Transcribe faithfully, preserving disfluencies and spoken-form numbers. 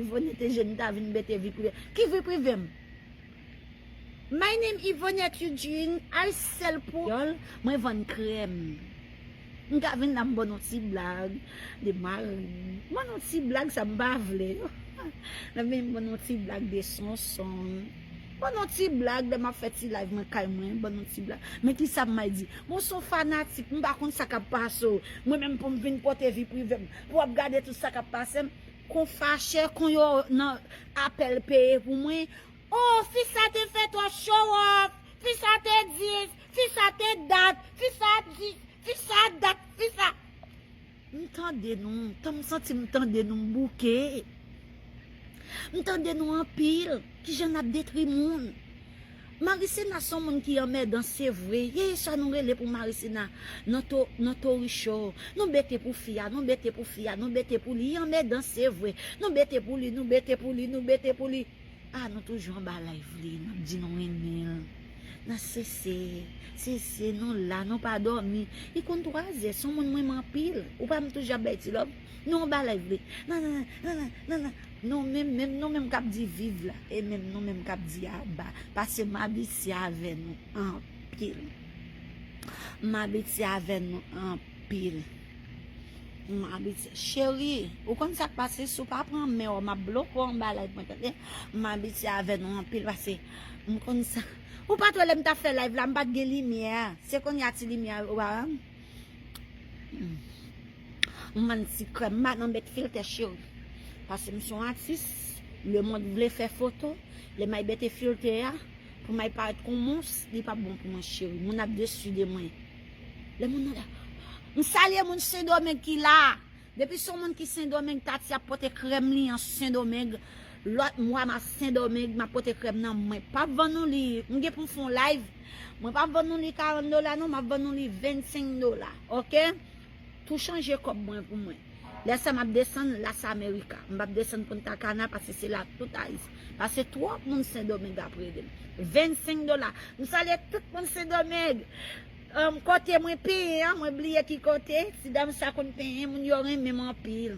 Yvonette Eugene ta vin mete vi prive. Ki vi prive m? My name Yvonette Eugene, I sell pou yòl, mwen vann krèm. M ka vin la m ban nou ti blag de mari. Ban nou ti blag sa m pa vle. Nan men m ban nou ti blag de sonson. Ban nou ti blag lè m ap fè ti live mwen kay mwen, ban nou ti blag. Men ki sa m may di? Bon, se yon fanatik, m pa konn sa k ap pase w. Mwen menm pou m vin pote vi prive m, pou w ap gade tout sa k ap pase m. Kon fache, kon yo nan apèl peye pou mwen. Oh, fi sa te fè twòp show off. Fi sa te dis, fi sa te dat, fi sa dis, fi sa dat, fi sa. M tande nou, tan m santi m tande nou, m bouke. M tande nou anpil, kijan n ap detri moun. Marisena se yon moun ki anmèdan, se vre. Ye, sa nou rele pou Marisena nan to, nan tori show. Nou bete pou fi a, nou bete pou fi a, nou bete pou li. Li anmèdan, se vre. Nou bete pou li, nou bete pou li, nou bete pou li. Ah, nou toujou anba live li, n ap di nou renmen l. Nan sese, sese, nou la, nou pa dòmi. Li konn twazè, se yon moun m renmen anpil. Ou pa m toujou ap bay ti love. Nou anba live li. Nan, nan, nan, nan, nan, nan. Nou menm, menm, nou menm k ap di viv la. E menm nou menm k ap di aba. Pase m abitye avè nou anpil. M abitye avè nou anpil. M abitye. Cheri, ou konn sa k pase, si w pa pran men w, m ap bloke w anba live mwen, tande? M abitye avè nou anpil, pase m konn sa. Ou pa t wè lè m t ap fè live la, m pa t gen limyè. Se kounye a ti limyè ou ba m. Hmm. M vann ti krèm, m pa nan met filtè, cheri. Pase m se yon atis, lemonn vle fè foto, lè m ay mete filtè a, pou m ay parèt kon mons, li p ap bon pou mwen, cheri. Moun ap desi de mwen. Lè moun nan la, m salye moun Sendomeng ki la. Depi se yon moun ki Sendomeng, Tati ap pote krèm li an Sendomeng. Lòt mwa, m a Sendomeng, m ap pote krèm nan mwen. P ap vann nou li, m gen pou m fè yon live. Mwen p ap vann nou li karant dola, non, m ap vann nou li vennsenk dola. Oke? Tou chanje kòb mwen pou mwen. Lè sa m ap desann Las America. M p ap desann Punta Cana, pase se la tout Ayisyen. Pase twòp moun Sendomeng ap rele m. Vennsenk dola. M salye tout moun Sendomeng. Em, kote mwen penyen an, mwen bliye ki kote. Ti dam sa konn penyen, moun yo renmen m anpil.